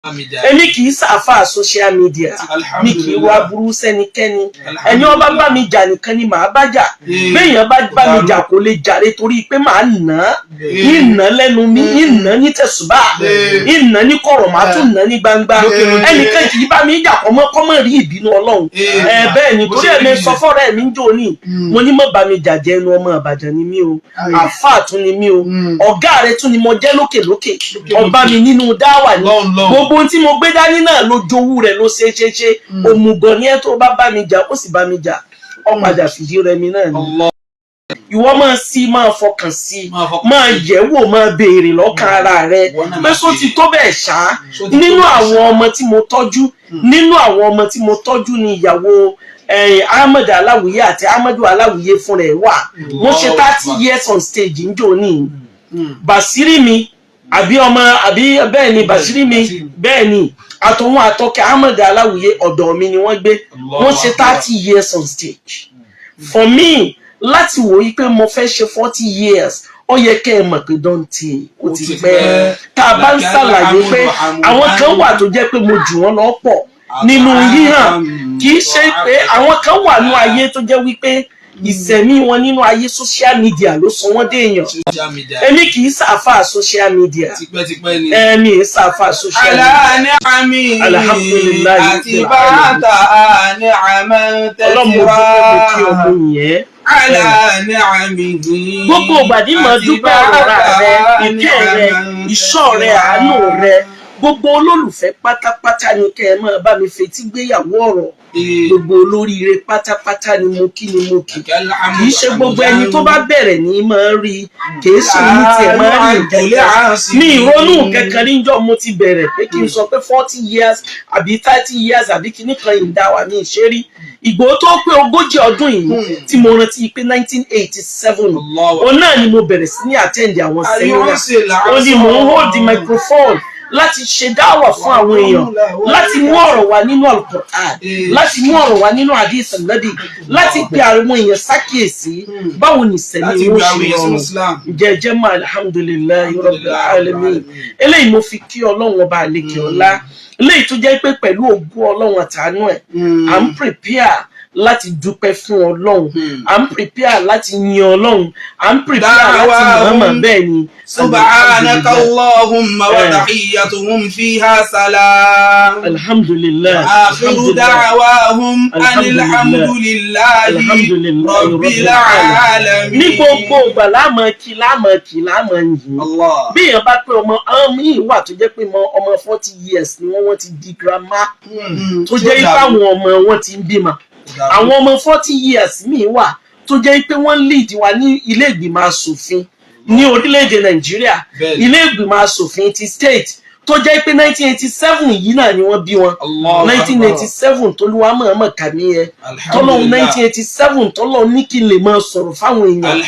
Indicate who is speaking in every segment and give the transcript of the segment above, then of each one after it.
Speaker 1: Èmi kì í ṣàfà social media, mi kì í wá burú sẹ́nikẹ́ni. Ẹni ó bá mi jà nìkan ni màá bá jà. Béèyàn bá mi jà, kò lè jàre, torí pé màá nà án ní nà án lẹ́nu mi, ní nà án ní tẹ̀sùbà, ní nà án ní kọ̀rọ̀, màá tún nà án ní gbangba. Ẹnìkan kì í bá mi jà kọ́mọ́ rí ìbínú Ọlọ́run. Ẹ bẹ́ẹ̀ ni, torí ẹ̀mí sọ fọ́rẹ́ mi ń jò ní, mo ní mọ̀ bá mi jà jẹ́ ẹnu. Ọmọ Ìbàdàn ni mí o, àáfàá tún ni mí o, ọ̀gá rẹ tún ni mo jẹ́ lókè lókè. Ọba mi nínú dáwà ni gbogbo ohun tí mo gbé dání náà ló jowú rẹ̀, ló ṣe ṣe ṣe. Òmùgọ̀ ni ẹ tó bá mi jà, ó sì bá mi jà, ó padà fìdí rẹmi náà ni. Ìwọ máa sí, máa fọkàn sí, máa yẹ̀ wò, máa béèrè lọ́kàn ara rẹ pé só ti tó bẹ́ẹ̀ ṣá. Nínú àwọn ọmọ tí mo tọ́jú, nínú àwọn ọmọ tí mo tọ́jú ni ìyàwó Ahmed Aláwìyé àti Ahmedu Aláwìyé fún rẹ̀ wà. Mo ṣe 30 years on stage njó ní Bàṣírí mi, àbí ọmọ àbí bẹ́ẹ̀ ni, Bàṣírí mi bẹ́ẹ̀ ni, àtòun àtọkẹ́ Ahmed Aláwìyé, ọ̀dọ̀ mi ni wọ́n gbé. Wọ́n ṣe 30 years on stage. For me láti wò yí pé mo fẹ́ ṣe 40 years, ó yẹ kẹ́ ẹ mọ̀ pé dọ́ǹtì ó ti pẹ́. Tá a bá ń ṣàlàyé pé àwọn kan wà tó jẹ́ pé mo jù wọ́n lọ pọ̀ nínú yíhàn, kì í ṣe pé àwọn kan wà ní ayé tó jẹ́ wípé ìsẹ̀mí wọn nínú ayé, social media ló sọ wọ́n déèyàn. Èmi kì í ṣàfà social media. Ẹ̀mí ì ṣàfà social media.
Speaker 2: Alhamdulilayi àti bàtà ní àmọ́ tẹ́tí.
Speaker 1: Ọlọ́mọ dúpẹ́, mo kí ọmọ yẹn. Gbogbo ìgbà ní mo dúpẹ́ ọ̀rọ̀ rẹ, ìkẹ́ rẹ, ìṣọ́ rẹ, àánú rẹ. Gbogbo olólùfẹ́ pátápátá ni kẹ́ ẹ máa bá mi fetí gbéyàwó ọ̀rọ̀. Gbogbo olóríire pátápátá ni mo kí, ni mo kí. Kì í ṣe gbogbo ẹni tó bá bẹ̀rẹ̀ ní máa rí, kì í sì ní tiẹ̀ máa rí nǹkan kan ní ìrònú kankan. Níjọ́ mo ti bẹ̀rẹ̀ pé kí n sọ pé 40 years àbí 30 years àbí kíní kan ìdáwà ní ìṣeré ìgbò tó pé 40 ọdún yìí tí mo rántí pé 1987, òun náà ni mo bẹ̀rẹ̀ sí ní attend àwọn seminar. Ó ní mò ń hold the microphone láti ṣe dáwà fún àwọn èèyàn, láti mú ọ̀rọ̀ wá nínú Al-Qur'an, láti mú ọ̀rọ̀ wá nínú hadith Nabi, láti pe àwọn èèyàn sákìyèsí báwo ni sẹ́ni wọ́n ṣe rọrùn jẹ́jẹ́ mọ́. Alhamdulillahi rabbil alamin. Eléyìí mo fi kí Ọlọ́run ọba àlekè ọlá. Eléyìí tó jẹ́ pé pẹ̀lú ògùn Ọlọ́run àtàánú ẹ̀, à ń prepare láti dúpẹ́ fún Ọlọ́run, à ń prepare láti yin Ọlọ́run, à ń prepare láti mọ̀ọ́mọ̀ bẹ́ẹ̀ ni.
Speaker 2: Subhanaka Allahumma wa tahiyyatuhum fiha salam.
Speaker 1: Alhamdulillah.
Speaker 2: Akhiru da'wahum anil hamdulillahi rabbil alamin.
Speaker 1: Ní gbogbo ìgbà láàmú kí, láàmú kí, láàmú yìí. Bí èèyàn bá pé ọmọ, àwọn míì wà tó jẹ́ pé ọmọ 40 years ni wọ́n ti di grandma, tó jẹ́ pé àwọn ọmọ wọn ti ń bímọ. Àwọn ọmọ 40 years míì wà tó jẹ́ pé wọ́n lead wa ní ilé ìgbìmọ̀ asòfin ní orílẹ̀-èdè Nàìjíríà, ilé ìgbìmọ̀ asòfin ti state, tó jẹ́ pé 1987 yìí náà ni wọ́n bí wọn. 1987 tólúwa mọ̀ọ́mọ̀ kàmí yẹn tọ́lọ́hún, 1987 tọ́lọ́hún ní kí n lè máa sọ̀rọ̀ fáwọn èèyàn.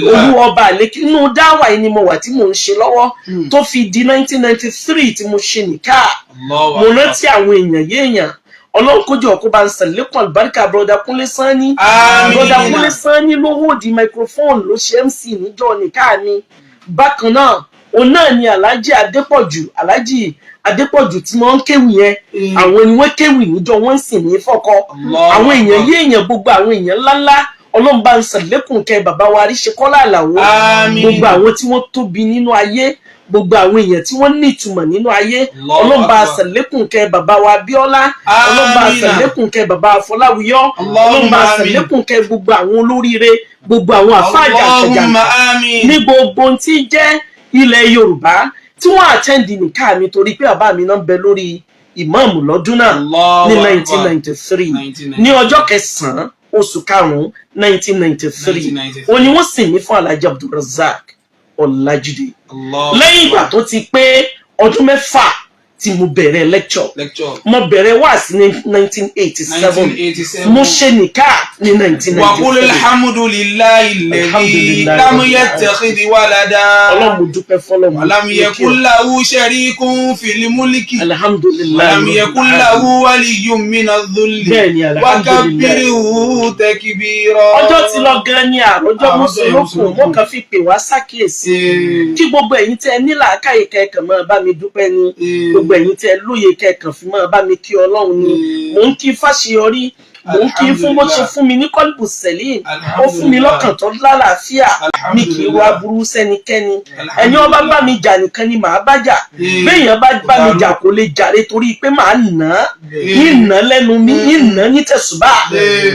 Speaker 1: Olúwa ọba àlékí inú dáwà yìí ni mo wà tí mò ń ṣe lọ́wọ́ tó fi di 1993 tí mo ṣe nìka. Mo rántí àwọn èèyàn yéèyàn. Ọlọ́run kójú ọkọ bá ń sàlékún àlùbáríkà Brother Kúnlé Sanni. Brother Kúnlé Sanni ló hold microphone, ló ṣe MC níjọ́ nìka mi. Bákan náà, òun náà ni Alhaji Adépọ̀jù, Alhaji Adépọ̀jù tí wọ́n ń kéwì yẹn. Àwọn ni wọ́n kéwì níjọ́ wọ́n ń sìn ní fọ́kọ. Àwọn èèyàn yé èèyàn, gbogbo àwọn èèyàn ńláńlá, Ọlọ́run bá ń sàlékún kẹ bàbá wa Àríṣekọ́lá Àlàó. Gbogbo àwọn tí wọ́n tóbi nínú ayé, gbogbo àwọn èèyàn tí wọ́n ní ìtumọ̀ nínú ayé, Ọlọ́run bá sàlékún kẹ bàbá wa Abíọ́lá. Ọlọ́run bá sàlékún kẹ bàbá Afọláwíyọ́. Ọlọ́run bá sàlékún kẹ gbogbo àwọn olóríire, gbogbo àwọn àfáà jàǹkàjàǹkà ní gbogbo ohun tí jẹ́ ilẹ̀ Yorùbá tí wọ́n attend nìka mi, torí pé bàbá mi náà ń bẹ lórí ìmáàmù lọ́dún náà ní 1993, ní ọjọ́ kẹsàn-án oṣù karùn-ún 1993, òun ni wọ́n sì ní fún Alhaji Abdulrasaq Ọlájídé, lẹ́yìn ìgbà tó ti pé ọdún 6 tí mo bẹ̀rẹ̀ lecture. Mo bẹ̀rẹ̀ wáàsí ní 1987, mo ṣe nìka ní 1993.
Speaker 2: وقل الحمد لله الذي لم يتخذ ولدا.
Speaker 1: Ọlọ́run, mo dúpẹ́ fọlọ́run.
Speaker 2: ولم يكن له شريك في الملك.
Speaker 1: Alhamdulilayi.
Speaker 2: ولم يكن له ولي من الذل.
Speaker 1: Bẹ́ẹ̀ni, alhamdulilayi.
Speaker 2: وكبره تكبيرا.
Speaker 1: Ọjọ́ ti lọ gan ni, àròjọ mùsùlùkùn. Mo kàn fi pè wá sákìyèsí kí gbogbo ẹ̀yin tẹ́ ẹ ní làákàyè kẹ́kàn máa bá mi dúpẹ́ ní gbogbo. Gbogbo ẹ̀yin tẹ́ lóye kẹ́ẹ̀kan fi máa bá mi kí Ọlọ́run ni. Mò ń kí fáṣeyọrí, mò ń kí fún bó ṣe fún mi ní kọ́lùbù sẹ́lìn, ó fún mi lọ́kàn tó lálàáfíà. Mi kì í wá burú sẹ́nikẹ́ni. Ẹni ọba bá mi jà nìkan ni màá bá jà. Béèyàn bá bá mi jà, kò lè jàre, torí pé màá nà án, ìnà lẹ́nu mi, ìnà ní tẹ̀sùbà,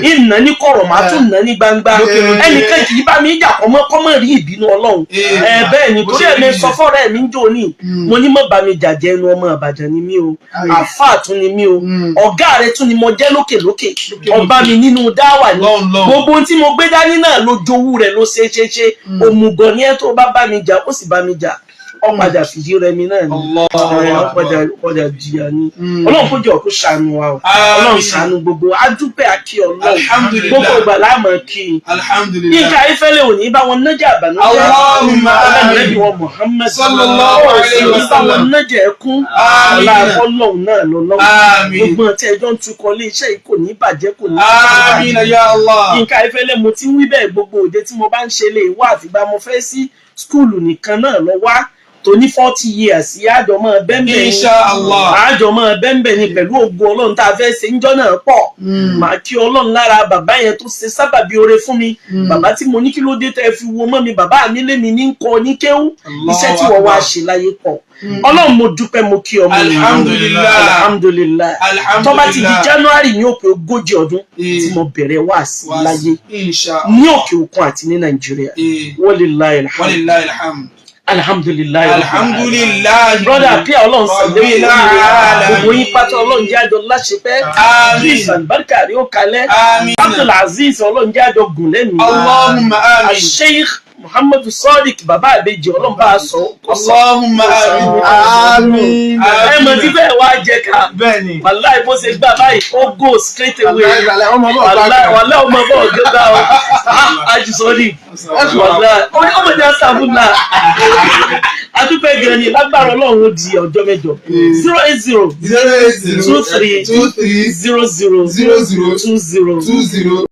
Speaker 1: ìnà ní kọ̀rọ̀, màá tún nà ní gbangba. Ẹnìkan kì í bá mi jà kọ́mọ́ kọ́mọ́ rí ìbínú Ọlọ́run. Ẹ bẹ́ẹ̀ ni, torí ẹ̀ mi sọ fọ́rẹ́ mi ń jò ní, mo ní mọ̀ bá mi jà jẹ́ ẹnu. Ọmọ Ìbàdàn ni mí o, àáfàá tún ni mí o, ọ̀gá rẹ tún ni mo jẹ́ lókè lókè. Ọba mi nínú dáwà ni. Gbogbo ohun tí mo gbé dání náà ló jowú rẹ̀, ló ṣe ṣe ṣe. Òmùgọ̀ ni ẹ tó bá bá mi jà. Ó sì bá mi jà, ó padà fìdí rẹmi náà ni. Ó padà jìyà ni. Ọlọ́run kó jọ kó ṣàánú wa o. Ọlọ́run ṣàánú gbogbo. Adúpẹ́, akí Ọlọ́run. Gbogbo ìgbà láàmú kí i. Yínká Ayéfẹ́lẹ́ ò ní bá wọn nájà àbànújẹ́.
Speaker 2: Allahumma
Speaker 1: Ọlọ́run
Speaker 2: amin.
Speaker 1: wọn Muhammad
Speaker 2: Sallallahu alayhi wa
Speaker 1: ní bá wọn
Speaker 2: sallam.
Speaker 1: nájà ẹkún.
Speaker 2: Àmín.
Speaker 1: Ọlá Ọlọ́run náà lọ́lọ́run.
Speaker 2: Àmín.
Speaker 1: Gbogbo ọtí ẹjọ́ ń tukọ̀ ilé iṣẹ́ yìí kò ní bàjẹ́, kò ní
Speaker 2: Àmín ya Allah.
Speaker 1: Yínká Ayéfẹ́lẹ́, mo ti ń wí bẹ́ẹ̀. Gbogbo òde tí mo bá ń ṣe lè wá, àfìgbà mo fẹ́ sí school nìkan náà lọ wá tó ní 40 years. Àjọ máa bẹ́ńbẹ́ ni.
Speaker 2: Insha Allah.
Speaker 1: Àjọ máa bẹ́ńbẹ́ ni pẹ̀lú ògo Ọlọ́run. Tá a fẹ́ ṣe ńjọ́ náà pọ̀. Màá kí Ọlọ́run lára bàbá yẹn tó ṣe sábàbí oore fún mi. Bàbá tí mo ní kí ló dé tẹ́ fi wo mọ́ mi, bàbá mi lé mi ní kọ́ ní kéwú. Iṣẹ́ tí wọ́n wá ṣe láyé pọ̀. Ọlọ́run, mo dúpẹ́, mo kí ọmọ mi.
Speaker 2: Alhamdulillah.
Speaker 1: Alhamdulillah. Tó bá ti di
Speaker 2: Alhamdulillah.
Speaker 1: January ní òpin 40 ọdún tí mo bẹ̀rẹ̀ wáàsí láyé
Speaker 2: Insha
Speaker 1: ní òkè òkun àti ní Nàìjíríà. Walillahi alhamd.
Speaker 2: Walillahi alhamd.
Speaker 1: Alhamdulillahi rabbil alamin.
Speaker 2: Alhamdulillah.
Speaker 1: Brother pia, Ọlọ́run sàlẹ̀
Speaker 2: Rabbil alamin.
Speaker 1: gbogbo yín pátá. Ọlọ́run jẹ́ àjọ láṣepẹ́.
Speaker 2: Àmín.
Speaker 1: Idris alibarika rí ó kalẹ̀.
Speaker 2: Àmín.
Speaker 1: Abdulaziz, Ọlọ́run jẹ́ àjọ gùn lẹ́nu.
Speaker 2: Allahumma amin.
Speaker 1: Sheikh Muhammadu Sadiq, bàbá àbèjì, Ọlọ́run bá a sọ kó sọ.
Speaker 2: Allahumma amin.
Speaker 3: Àmín.
Speaker 1: Ẹ mọ̀ tí bẹ́ẹ̀ wá jẹ ká.
Speaker 3: Bẹ́ẹ̀ni.
Speaker 1: Wàláì, bó ṣe gbà báyìí, ó go straight away.
Speaker 3: Wàláì, ọmọ bọ̀
Speaker 1: Wàláì,
Speaker 3: gbà.
Speaker 1: wàláì, ọmọ bọ̀ gẹ́gẹ́ o. Àjùsọ̀rí, wàláì, ọmọ jẹ́ sàbúlà. Adúpẹ́ gan ni. Lágbára Ọlọ́run, ó di ọjọ́ mẹ́jọ. 080
Speaker 2: 080
Speaker 1: 23
Speaker 2: 23
Speaker 1: 00
Speaker 2: 00
Speaker 1: 20
Speaker 2: 20.